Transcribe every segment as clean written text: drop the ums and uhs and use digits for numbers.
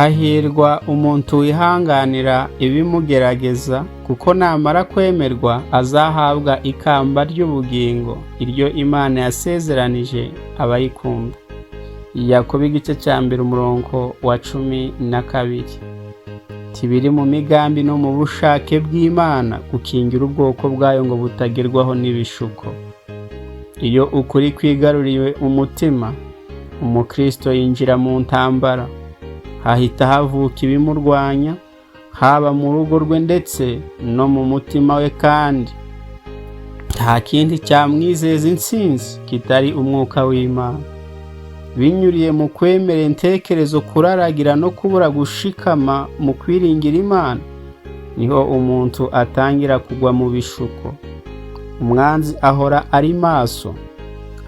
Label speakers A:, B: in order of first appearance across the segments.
A: Hahirwa umuntu wihanganira ibimugerageza, kuko namara kwemerwa azahabwa ikamba ry'ubugingo, iryo Imana yasezeranije abayikunda. Yakobo igice cya 1 umurongo wa 12. Tibiri mu migambi no mu bushake bw'Imana gukingira ubwoko bwayo ngo butagerwaho n'ibishuko. Iyo ukuri kwigaruriwe umutima, umukristo yinjira mu ntambara, hahita havuka ibimurwanya, haba mu rugo rwe ndetse no mu mutima we, kandi nta kindi cyamwizeza intsinzi kitari umwuka w'Imana. Binyuriye mu kwemera intekerezo kuraragira no kubura gushikama mu kwiringira Imana, niho umuntu atangira kugwa mu bishuko. Umwanzi ahora ari maso,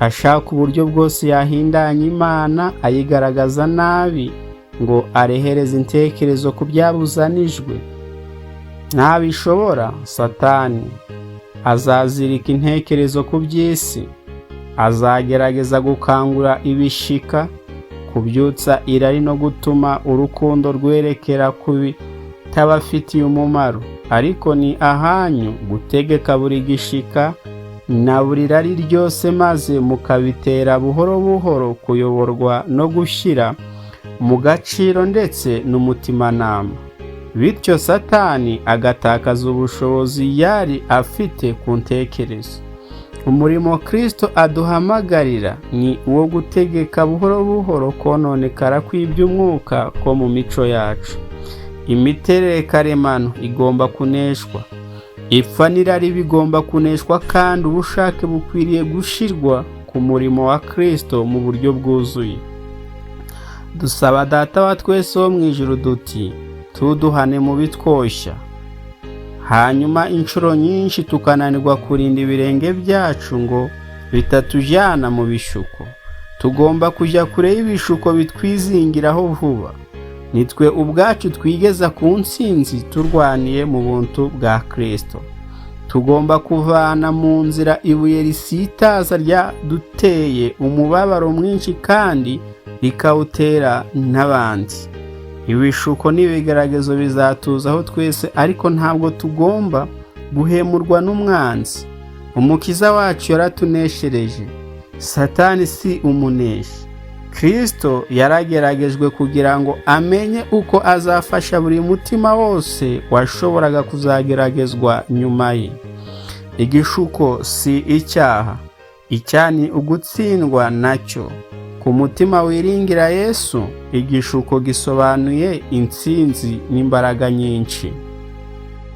A: ashaka uburyo bwose yahindanya Imana ayigaragaza nabi ngo arehereze intekerezo ku byabuzanijwe. Ntabishobora, Satani azazirika intekerezo ku by'isi, azagerageza gukangura ibishika, kubyutsa irari no gutuma urukundo rwerekera ku bitabafitiye umumaro. Ariko ni ahanyu gutegeka buri gishika na buri rari ryose, maze mukabitera buhoro buhoro kuyoborwa no gushyira mu gaciro ndetse n'umutimanama, bityo Satani agatakaza ubushobozi yari afite ku ntekerezo. Umurimo Kristo aduhamagarira ni uwo gutegeka buhoro buhoro kononekara kw'iby'umwuka ko mu mico yacu. Imiterere karemano igomba kuneshwa, ipfa n'irari bigomba kuneshwa, kandi ubushake bukwiriye gushyirwa ku murimo wa Kristo mu buryo bwuzuye. Dusaba Data wa twese wo mu ijuru duti: "Tuduhane mu bitwoshya." Hanyuma inshuro nyinshi tukananirwa kurinda ibirenge byacu ngo bitatujyana mu bishuko. Tugomba kujya kure y'ibishuko bitwizingiraho vuba. Nitwe ubwacu twigeza ku ntsinzi turwaniye mu buntu bwa Kristo. Tugomba kuvana mu nzira ibuye risitaza ryaduteye umubabaro mwinshi kandi rikawutera n'abandi. Ibishuko n'ibigeragezo bizatuzaho twese, ariko ntabwo tugomba guhemurwa n'umwanzi. Umukiza wacu yaratuneshereje. Satani si umuneshi. Kristo yarageragejwe kugira ngo amenye uko azafasha buri mutima wose washoboraga kuzageragezwa nyuma ye. Igishuko si icyaha, icyaha ni ugutsindwa nacyo. Ku mutima wiringira Yesu, igishuko gisobanuye intsinzi n'imbaraga nyinshi.